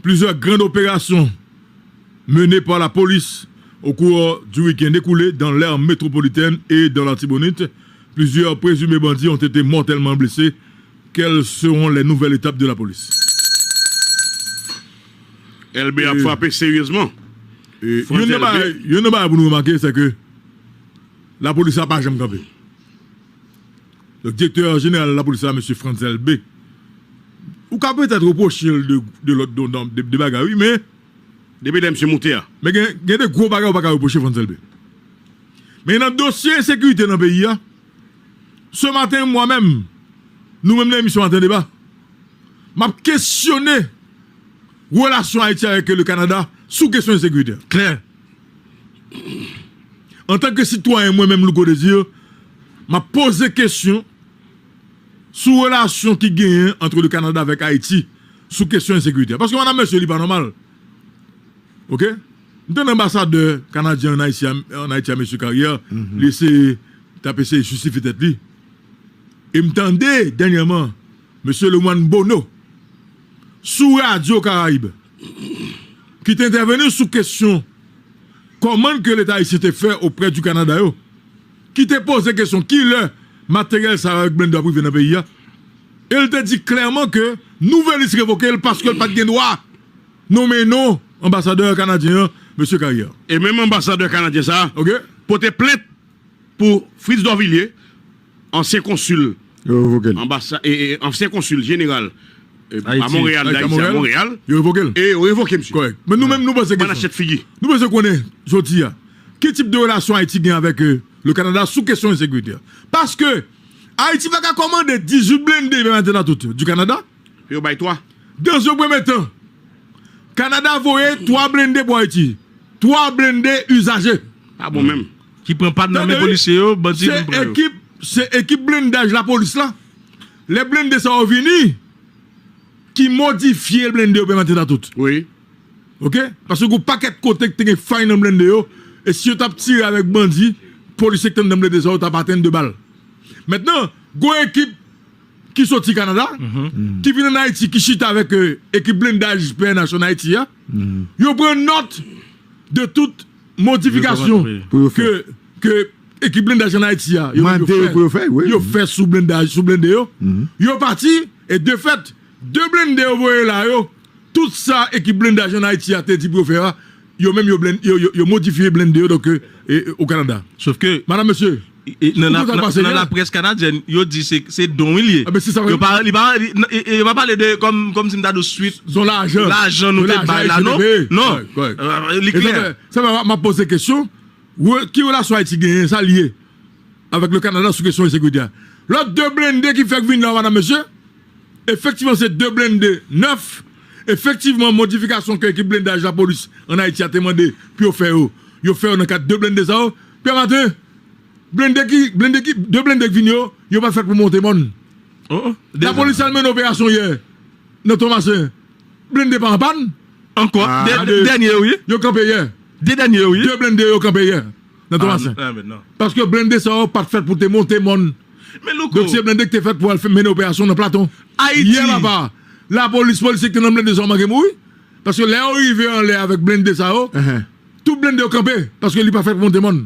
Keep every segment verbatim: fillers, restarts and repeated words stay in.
Plusieurs grandes opérations menées par la police au cours du week-end écoulé dans l'aire métropolitaine et dans l'Artibonite. Plusieurs présumés bandits ont été mortellement blessés. Quelles seront les nouvelles étapes de la police? L B ap frape seryezman. Youn nan bagay pou nou remake, se ke lapolis la pa janm kanpe. Donk, direktè jeneral lapolis la, mesye Frantz Elbé, ou ka petèt repwoche l de, de lòt de, de, de bagay, wi, men. Depi lè misye moute a. Men gen, gen de gwo bagay ou pa ka repwoche Frantz Elbé. Men nan dosye ensekirite nan peyi a, ce matin, mwa menm, nou menm nan emisyon Maten Deba, m ap kesyone relasyon Ayiti avèk le Kanada sou kesyon ensekirite a. Klè. Antanke sitwayen, mwen menm, Louko Désir, m ap poze kesyon sou relasyon ki genyen ant le Kanada avèk Ayiti sou kesyon ensekirite a. Paske, madanm, mesye, li pa nòmal. Oke? M tande anbasadè kanadyen ann Ayiti a, ann Ayiti a, mesye Carrière, li eseye, t ap eseye jistifye tèt li. E m tande, dènyèman, mesye Lemoine Bonneau, sou Radyo Karayib, ki te entèveni sou kesyon kòman ke Leta ayisyen te fè oprè di Kanada yo, ki te poze kesyon kilè materyèl sa yo avèk blende yo ap rive nan peyi a. E l te di klèman ke Nouvelis revoke l paske l pa t gen dwa nonmen non anbasadè kanadyen an, mesye Carrière. E menm anbasadè kanadyen sa a pote plent pou Fritz Dorvilliers, ansyen konsil, Yo revoke l. Anbasa, e, e, ansyen konsil jeneral e, a Monreyal, Ayiti, Dayiti, a Monreyal. Monreyal. Yo revoke l. E yo revoke misye. Kòrèk. Men nou menm, nou poze Bann kesyon. Tèt figi. Nou bezwen konnen jodi a ki tip de relasyon Ayiti gen avèk euh, le Kanada sou kesyon ensekirite a. Paske Ayiti pa ka kòmande dizuit blende pèmèt la tout du Kanada. Yo bay twa. Dans un premier temps, Kanada voye twa blende pou Ayiti. Twa blende izaje. Pa bon menm. Ki pran pa nan men polisye yo, bandi Se vin pran yo. Ekip, se ekip blendaj lapolis la. Lè blende sa yo vini, ki modifye blende yo pèmèt la tout. Wi. Oke? Paske gen yon pakèt kote ki te gen fay nan blende yo. E si yo t ap tire avèk bandi, polisye ki te anndan blende sa yo t ap atenn de bal. Mentnan, gen yon ekip ki soti Kanada, ki vin ann Ayiti, ki chita avèk euh, ekip blendaj P N H ann Ayiti a. Yo pran nòt de tout modifikasyon Pou yo fè. ke, ke ekip blendaj ann Ayiti a yo, yo Mande yo fè, pou yo fè, wi. yo fè sou blendaj, sou blende yo. Yo pati, e de fèt, de blende yo voye la yo, tout sa ekip blendaj ann Ayiti a te di pou yo fè a, yo menm yo, blend, yo, yo, yo modifye blende yo, donk, euh, e, e, o Kanada. Sof ke Madanm, mesye, e, nan, ou la, konn sa k nan, pase nan yè? Laprès kanadyen, yo di se, se don wi l ye. Ah, ben, se sa Yo menm. Pa, li pa, li, e, e, yo pa pale de kòm, kòm si m ta di swit Son lajan. Lajan nou te bay la, non? Non. Euh, li klè. Sa fè m ap poze kesyon. Ki relasyon Ayiti genyen, sa l ye avèk le Kanada sou kesyon ensekirite a? Lòt de blende ki fèk vin la, madanm, mesye, efektivman, se de blende nèf. Efektivman, modifikasyon ke ekip blendaj lapolis ann Ayiti a te mande pou yo fè yo, yo fè yo nan kad de blende sa yo. Pè Maten, blende ki, blende ki, de blende ki vin yo, yo pa fèt pou monte mòn. Lapolis al mennen operasyon yè nan Tomasen. Blende pa an pàn. Ankò, de, de, dènye yo, wi. Yo kanpe yè. De dènye yo, wi. De blende yo kanpe yè nan Tomasen. Ah, men non. Paske blende sa yo pa t fèt pou te monte mòn. Men Louko. Donk, se blende ki te fèt pou al fè, mennen operasyon nan Platon. Ayiti. Yè papa, lapolis, polisye ki te nan blende sa yo manke mouri. Paske lè yo rive anlè avèk blende sa yo, tout blende yo kanpe. Paske li pa fèt pou monte mòn.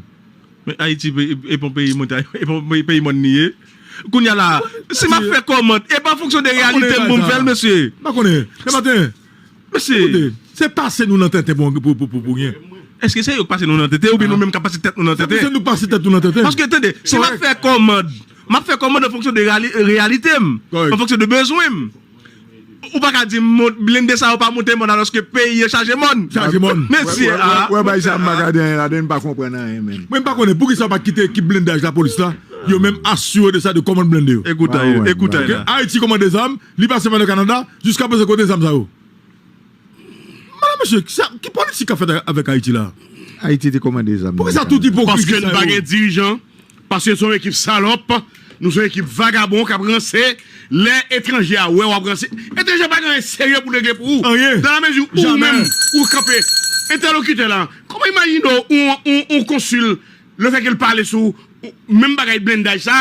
Men Ayiti e, e pa yon peyi montay, e pa yon peyi mòn li ye. Kounye a la, si m ap fè kòmant, e pa an fonksyon de reyalite m pou m fè l, mesye. M pa konnen. Pè Maten, Mesye, koute, se pase nou nan tenten pou, pou, pou, pou, pou gen. Èske se yo k pase nou nan tenten oubyen nou menm k ap pase tèt nou nan Se tenten? nou pase tèt nou nan tenten. Paske, tande, si m ap fè kòmand, m ap fè kòmand an fonksyon de reali- reyalite m, Kòrèk. An fonksyon de bezwen m. Ou pa ka di m blende sa yo pa monte mòn alòske peyi an chaje mòn. Chaje mòn. Mesye, ah. Wè, bay sa m pa ka di anyen ladan, m pa konprann anyen menm. Mwen, m pa konnen poukisa yo pa kite ekip blendaj lapolis la, yo menm asire de sa, de kòmand blende yo. Ekout, ah, ouais, ekout, ouais. Ayiti kòmande zam, li pase pa nan Kanada, jiska prezan kote zam sa yo? Madanm, mesye, ki politik k ap fèt avèk Ayiti la? Ayiti te kòmande zam. Poukisa tout ipokrizi sa yo? Paske n pa gen dirijan, paske se yon ekip salòp, nou se yon ekip vagabon k ap ranse. Lè etranje a wè w ap ranse, etranje pa gen anyen serye pou l regle pou ou. Anyen. Dan la mezi ou menm ou kanpe entèlokitè la, kòman imajine w yon, yon, yon konsil, lefètke l pale sou menm bagay blendaj sa?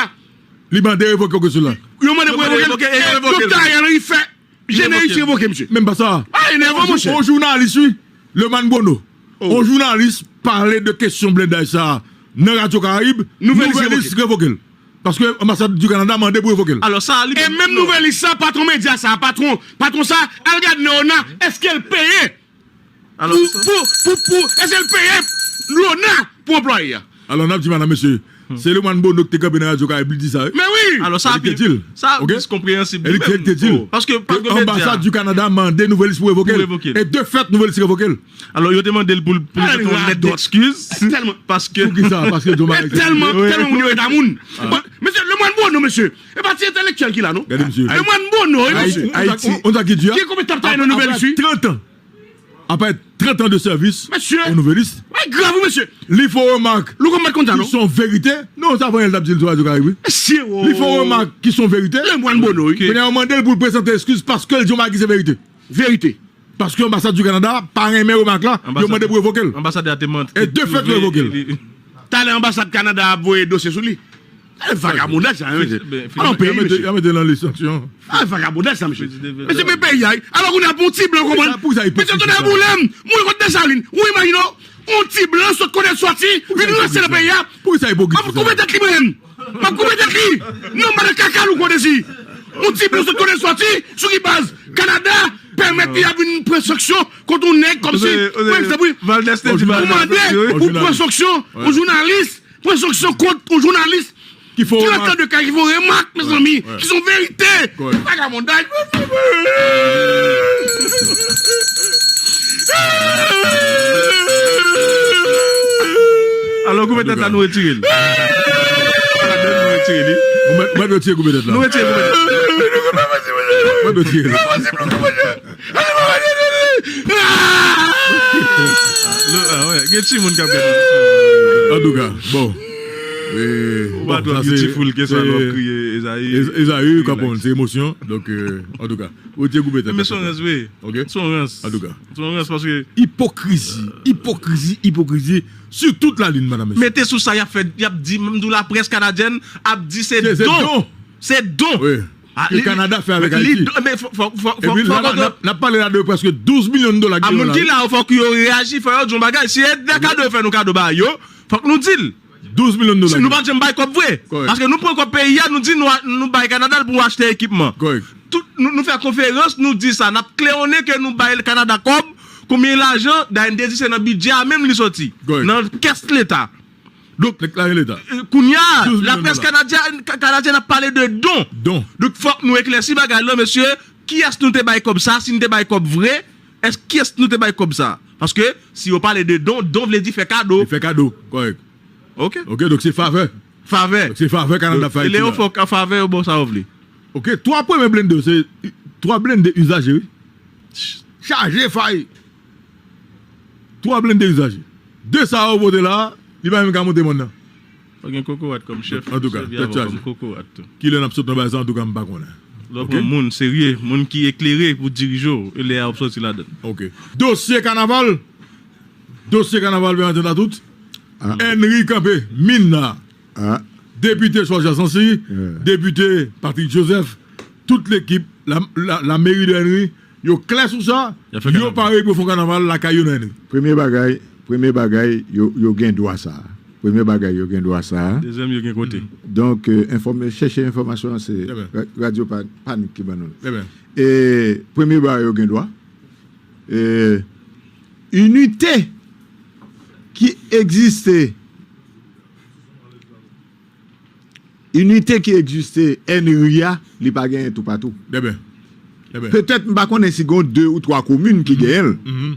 Li mande revoke konsil la. Yo mande pou revoke l. E Doktè Ariel Henry fè Jeneris revoke, mesye. Menm pa sa. Pa enève, monchè. On jounalis, wi. Leman Bono. On jounalis pale de kesyon blendaj sa a nan Radyo Karayib. Nouvelis revoke l. Paske anbasad di Kanada mande pou revoke l. Alò, sa a li menm. E menm Nouvelis sa, patwon medya sa, patwon, patwon sa, al gade nan ona, èske l peye? Pou, pou, pou, pou, èske l peye lona pou anplwaye a? Alò, n ap di, madanm, mesye, se Leman Bono ki te kanpe nan Radyo Karayib, li di sa, wi. Men wi! Alò, sa ap di l. Sa ap di l konpreyansib li menm. Paske, paske medya. Anbasad di Kanada mande Nouvelis pou revoke l. Pou revoke l. E de fèt, Nouvelis revoke l. Alò, yo te mande l pou l, pou l pote yon lèt dekskiz. Paske. Poukisa? Paske Joe Biden. Tèlman, tèlman moun yo reta moun. Mesye, Leman Bono, mesye. E pa ti entèlektyèl ki la, non? Gade, mesye. Leman Bono, wi, mesye. Ayiti, on sa ki di a? Ki konbyen tan travay nan Nouvelis, wi? Trant an. Après trant ans de service au Nouvelliste, li fè yon remak ki se yon verite. Non, sa Vanyèl t ap di l sou Radyo Karayib, wi. Li fè yon remak ki se yon verite. Kounye a, yo mande l pou l prezante eskiz paske l di yon bagay ki se verite. Verite. Paske anbasad di Kanada pa renmen remak la, yo mande pou revoke l. Anbasadè a te manti. E de fèt, yo revoke l. Talè anbasad Kanada ap voye dosye sou li. E vagabondaj sa, mesye. Al nan peyi, mesye. Y a mete nan lis sanksyon. A, vagabondaj sa, mesye. Mesye, men peyi a, wi. Alò, kounye a pou yon ti blan konprann. Mesye, tande boulem. Mouri kot Desalin. Ou imajine w, yon ti blan sot kote l sòti, vin ranse nan peyi a. Poukisa ipokrit? M ap koupe tèt li, mwen menm. M ap koupe tèt li. Non, madan kaka, nou kote si. Yon ti blan sot kote l sòti, sou ki baz? Kanada pèmèt li ap vin pran sanksyon kont yon nèg kòmsi, pa egzanp, wi, ou mande pou pran sanksyon yon jounalis, pran sanksyon kont yon jounalis ki fè yon remak, ki fè yon remak, mezanmi, ki se yon verite. Vagabondaj. Alò, koupe tèt la, nou retire l. Nou retire li. Ou mèt, mèt retire koupe tèt la. Nou retire koupe tèt la. Mèt retire li. Gen timoun k ap gade. Antouka, bon. Ou pa twò beautiful ke sa lè w ap kriye, Ezayi. Ezayi, w konprann, se emosyon. Donk, antouka, ou te koupe tèt la. Men se yon rans vre. Se yon rans. Antouka. Se yon rans paske. Ipokrizi, ipokrizi, ipokrizi sur toute la ligne, madame, monsieur. Mete sou sa, y ap fè, y ap di, menm di w laprès kanadyèn ap di se don. Se don. Wi. Ke Kanada fè avèk Ayiti. Men fò, fò, fò, fò, epi la, n ap, n ap pale la de prèske douz milyon dola ki gen la. A moun ki la yo, fòk yo reyaji, fò yo di yon bagay. Si e de kado yo fè nou kado ba yo, fòk nou di l. Douz milyon dola. Si nou pa t janm bay kòb vre. Paske nou pran kòb peyi a, nou di nou, nou bay Kanada l pou achte ekipman. Tout, nou, nou fè konferans, nou di sa, n ap klewonnen ke nou bay Kanada kòb, konbyen lajan, dayè n te di se nan bidjè a menm li sòti. Nan kès Leta. Donk, kounye a, laprès kanadyèn, ka-, kanadyèn ap pale de don. Donk, fòk nou eklèsi bagay la, mesye. Kiyès nou te bay kòb sa? Si n te bay kòb vre, èske kiyès nou te bay kòb sa? Paske, si yo pale de don, don vle di fè kado. Fè kado, kòrèk. Ok. Ok, donk se favè. Favè. Donk se favè Kanada fè Ayiti la. Lè yo fè w favè, yo ba w sa yo vle. Ok, twa premye blende yo, se twa blende izaje, wi. Chaje fay. Twa blende izaje. De sa yo pote la, li pa menm ka monte mòn nan. Fò gen kokorat kòm chèf. Antouka, tèt chaje. Kilè n ap sot nan bagay sa, antouka, m pa konnen. Lè w pran moun serye, moun ki eklere pou dirije w, e lè a w ap sòti ladan l. Ok. Dosye kanaval. Dosye kanaval, byen antandi tout. Henry kanpe, min la. Depite Georges Jean Sancy, depite Patrick Joseph, tout lekip, la, la, la mairie de Henry, yo klè sou sa, yo pare pou fè yon kanaval lakay yo nan Henry. Premye bagay, premye bagay, yo, yo gen dwa sa. Premye bagay, yo gen dwa sa. Dezyèm, yo gen kote. Donk, euh, enfòme, chèche enfòmasyon an, se ra-, radyo pa, Panik ki ban nou l. E premye bagay, yo gen dwa. E inite ki egziste Inite ki egziste Henry a, li pa genyen toupatou. Trè byen. Trè byen. Petèt, m pa konnen si gen de ou twa komin ki genyen l.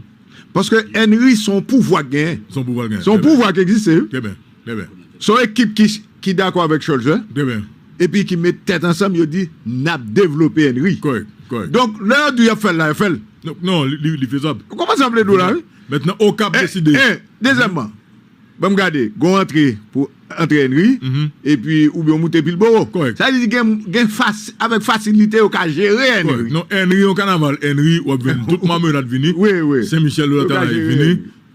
Paske Henry se yon pouvwa k genyen. Se yon pouvwa k genyen. Se yon pouvwa k egziste, wi. Trè byen. Trè byen. Se yon ekip ki, ki dakò avèk Scholz. Trè byen. Epi ki met tèt ansanm, yo di, n ap devlope Henry. Kòrèk, kòrèk. Donk, lè yo di y ap fè l la, y ap fè l. Non, non, li, li, li fezab. Ou konprann sa m vle di w la, wi? Mentnan, Okap deside. En, en, dezyèmman, Ban m gade, gon antre pou antre Henry, epi oubyen w moute Pilbowo. Kòrèk. Sa vle di gen, gen fas-, avèk fasilite yo ka jere Henry. Kòrèk. Non, Henry, yon kanaval, Henry, w ap jwenn tout Mawonat vini, Sen Michèl, Lòtanayi vini,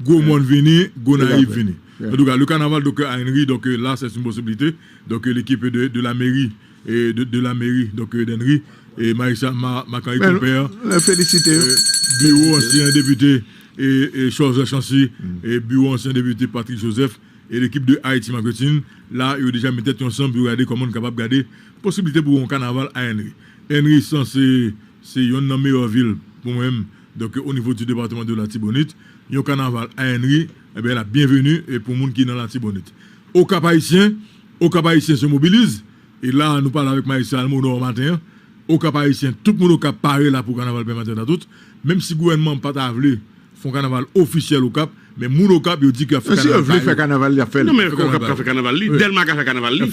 Gwo Mòn vini, Gonayiv vini. Antouka, le carnaval, donc, à Henry, donc, euh, là, c'est une possibilité. Donc, euh, l'équipe de, de la mairie, et de, de la mairie, donc, euh, d'Henry, E Marissa Ma- Macary Compère, felisite yo. Biwo ansyen depite e, e Cholzer Chancy, e biwo ansyen depite Patrick Joseph, e lekip de Haiti Marketing, la, yo deja met tèt yo ansanm pou yo gade kòman n kapab gade posiblite pou yon kanaval a Henry. Henry, sa se, se yonn nan meyè vil pou mwen menm. Donk, o nivo di depatman de Latibonit, yon kanaval a Henry, ebyen, l ap byenveni e pou moun ki nan Latibonit. Okap Ayisyen, Okap Ayisyen se mobilize. E la, nou pale avèk Marissa Almonor maten an. Okap Ayisyen, tout moun Okap pare la pou kanaval Pè Maten Tatout. Menm si gouvènman an pa ta vle fè yon kanaval ofisyèl Okap, men moun Okap, yo di ke y ap fè kanaval pa yo. Si yo vle fè kanaval, y ap fè l. Non, men Okap ka fè kanaval li, Dèlma ka fè kanaval li,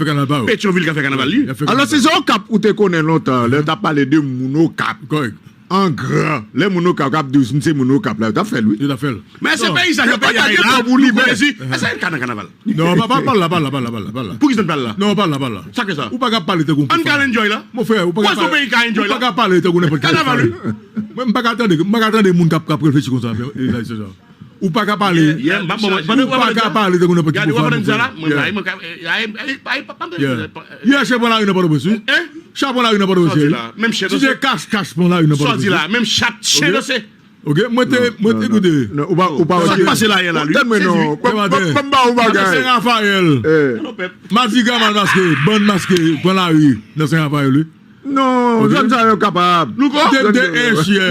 Petyonvil ka fè kanaval li. Alò, si se Okap ou te konnen lontan, lè yo t ap pale de moun Okap. Kòrèk. An gran, lè moun Okap ap di w, "M se moun Okap la," yo t ap fè l, wi. Yo t ap fè l. Men se peyi sa, jan peyi a ye la, nou konnen si, èske l ka nan kanaval? Non, pa, pa, pa la, pa la, pa la, pa la, pa la. Poukisa n pa la? Non, pa la, pa la. Sa ke sa? Ou pa ka pale tankou yon... Ann ka al enjoy la. Mon frè, ou pa ka pale. Ou wè sou peyi ka enjoy la. Ou pa ka pale tankou nenpòt ki kanaval, wi. Mwen, m pa ka tande, m pa ka tande moun k ap, k ap reflechi konsa, e, e, e, e, ou pa ka pale. Ou pa ka pale tankou nenpòt ki... Gade, w ap tande sa la? Mwen, mwen, mwen, ay, ay, ay, pa, pa, pa, Yeah. Yè, chen pran lari nan Pòtoprens, wi. Hein? Chat pran lari nan Pòtoprens, wi. Sòti la. Menm chen danse. Ti chen kach, kach pran lari nan Pòtoprens. Sòti la. Menm chat, chen danse. Ok, mwen te, mwen te, ekoute. Non, ou pa, ou pa... Sa k pase la yè la, li? Tande mwen non. Ban m ba ou bagay. Nan Sen Rafayèl. Madigra mal maske, bann maske pran lari nan Sen Rafayèl, wi. Non, zòn sa yo kapab. Louko. De, de ench yè.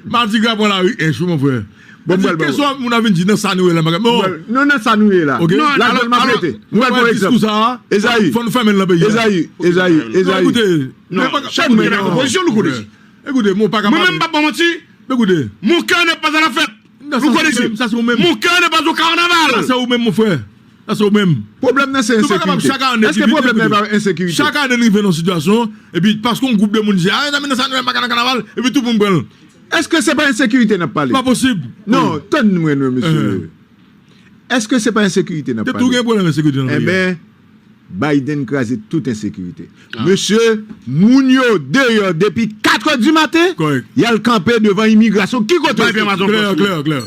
Madigra pran lari ench, wi, mon frè. Bon, mwen, kesyon moun ap vin di nan sa nou ye la, m pa ka, non. Non, nan sa nou ye la. Ok. Non, la, alò, m ap rete. Mwen pran egzanp. Diskou sa a, Ezayi, fò nou fèmen l nan peyi a. Ezayi, Ezayi, Ezayi. Non, ekoute, non, chèn mwen nan opozisyon, Louko Désir. Ekoute, mwen pa ka pale. Mwen menm, m p ap ba w manti. Ekoute. Mon cœur n'est pas à la fête. Louko Désir. Sa se ou menm. Mon cœur n'est pas au carnaval. Sa se ou menm, mon frè. Sa se ou menm. Pwoblèm nan se ensekirite. Èske pwoblèm nan pa ensekirite? Chak ane n rive nan sitiyasyon, epi paske yon gwoup de moun di, "A, mezanmi, nan sa nou ye, m pa ka nan kanaval," epi tout moun pran l. Èske se pa ensekirite n ap pale? Pa posib. Non, tann mwen non, mesye. Èske se pa ensekirite n ap pale? Te tou gen pwoblèm ensekirite nan peyi a. Enben, Biden kraze tout ensekirite. Mesye, moun yo deyò depi katrè di maten, y al kanpe devan imigrasyon. Ki kote yo soti? Klè, klè, klè.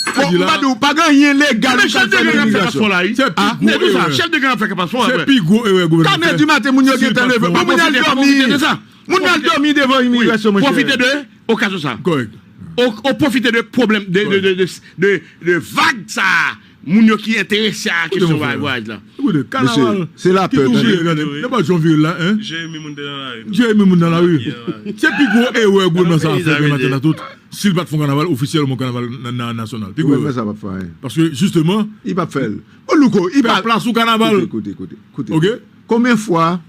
Bon, m pa di w, pa gen anyen legal ou ka fè nan imigrasyon. Se pi gwo erè. Chèf de gang ap fè paspò, se pi gwo erè gouvènman fè. Katrè di maten, moun yo gentan leve. Bon, moun al dòmi. Moun al dòmi devan imigrasyon, monchè. Pwofite de okazyon sa. Kòrèk. Ou, ou pwofite de pwoblèm, de, de, de, de, de, de vag sa a. Moun yo ki enterese a kesyon vwayaj la. Ekoute, kanaval ki tou vire, gade, nenpòt jan w vire l la, hein? Jeremi moun te nan lari. Jeremi moun nan lari. Se pi gwo erè gouvènman sa a fè nan maten nan tout. Si l pa t fè yon kanaval ofisyèl, yon kanaval na-, na-, nasyonal. Pi gwo erè. Paske, jisteman, li p ap fè l. Bon, Louko, li pa plas ou kanaval. Koute, koute, koute, koute. Ok? Konbyen fwa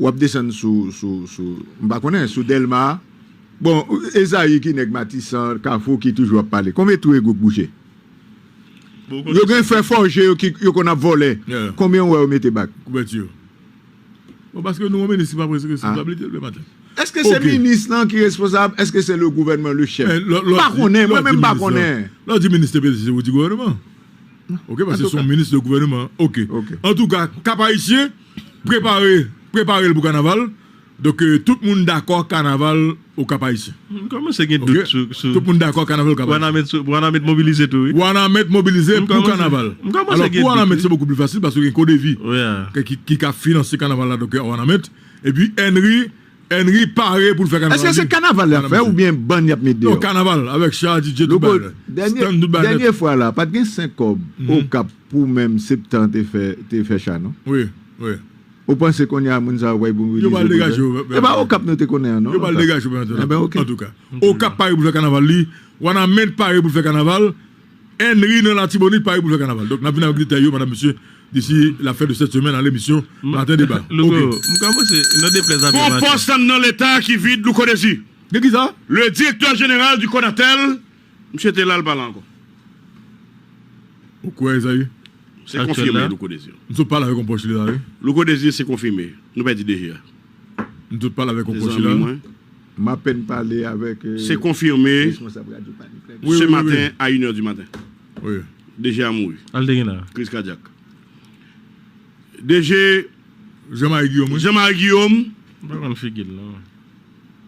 w ap desann sou, sou, sou, m pa konnen, sou Dèlma. Bon, Ezayi ki nèg Matisan, Kafou ki toujou ap pale. Konbyen twou e gwoup bouje? Yo gen fè fòje yo ki, yo konn ap vòlè. Konbyen w wè yo mete bak? Kouvèti yo. Bon, paske nou yon minis ki pa pran responsablite l, Pè Maten. Èske se minis lan ki responsab? Èske se le gouvènman, le chèf? M pa konnen, mwen menm m pa konnen. Lè w di minis, se P D G, se ou di gouvènman. Ok, paske se yon minis de gouvènman. Ok. Antouka, Kap Ayisyen, prepare, prepare l pou kanaval. Donk, euh, tout moun dakò kanaval Okap Ayisyen. M kòmanse gen dout sou, sou... Tout moun dakò kanaval Okap Ayisyen. Wanament sou, Wanament mobilize tou, wi. Wanament mobilize pou kanaval. M kòmanse, m kòmanse gen dout, wi. Alò, pou Wanament, se bokou pli fasil paske gen Kodevi ki, ki, ki ka finanse kanaval la, donk, euh, Wanament. Epi, Henry, Henry pare pou l fè kanaval li. Èske se kanaval y ap fè oubyen bann y ap met deyò? Non, kanaval, avèk cha, D J, tout bagay. Dènye, dènye fwa la, pa t gen senk kòb Okap pou menm Septan te fè, te fè cha, non? Wi, wi. Ou panse kounye a moun sa yo pral mobilize? Yo pral degaje yo. E pa Okap nou te konnen an, non? Yo pral degaje yo, antouka. Antouka, Okap pare pou l fè kanaval li, Wanament pare pou l fè kanaval, Henry nan Latibonit pare pou l fè kanaval. Donk, n ap vin avèk detay yo, madam, mesye, disi la fen de sèt semèn nan lemisyon Maten Deba. Louko, m kòmanse nan deplèz avè Maten. Gon pòs nan Leta ki vid, Louko Désir. De kisa? Le directeur général du Conatel, misye te la, l pa la ankò. Ou kwè, Ezayi? Se konfime, Louko Désir. M sot pale avèk yon pwòch li la, wi. Louko Désir, se konfime. Nou pèdi D G a. M sot pale avèk yon pwòch li la. M apèn pale avèk, euh, se konfime. Responsab Radio Panik la. Wi, wi, wi. Ce matin, à une heure du matin. Wi. D G a mouri. Al te gen la. Kriz kadyak. D G Jean-Marie Guillaume, wi. Jean-Marie Guillaume. M pa konn figi l, non.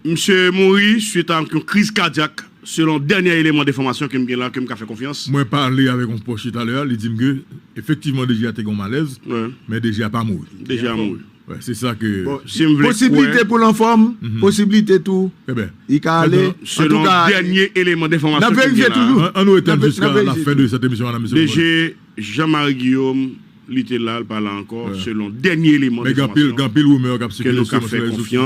Misye mouri suit a yon kriz kadyak, selon dènye eleman denfòmasyon ke m gen la, ke m ka fè konfyans. Mwen pale avèk yon pwòch li talè a, li di m ke, efektivman, D G a te gen yon malèz, men D G a pa mouri. D G a mouri. Wè, se sa ke... Bon, si m vle Posiblite kwè, pou l anfòm, posiblite tou. Ebyen, I ka ale. selon Antouka, dènye eleman n denfòmasyon ap ki gen verifye la, toujou. an nou etann N ap- jiska n ap verifye lafen toujou. de sèt emisyon an, mesye. DG Jean-Marie Guillaume, li te la, l pa la ankò, Wè. selon dènye eleman Men gen anpil, denfòmasyon gen anpil rimè k ap ke sikile nou ka sou fè rezo konfyans.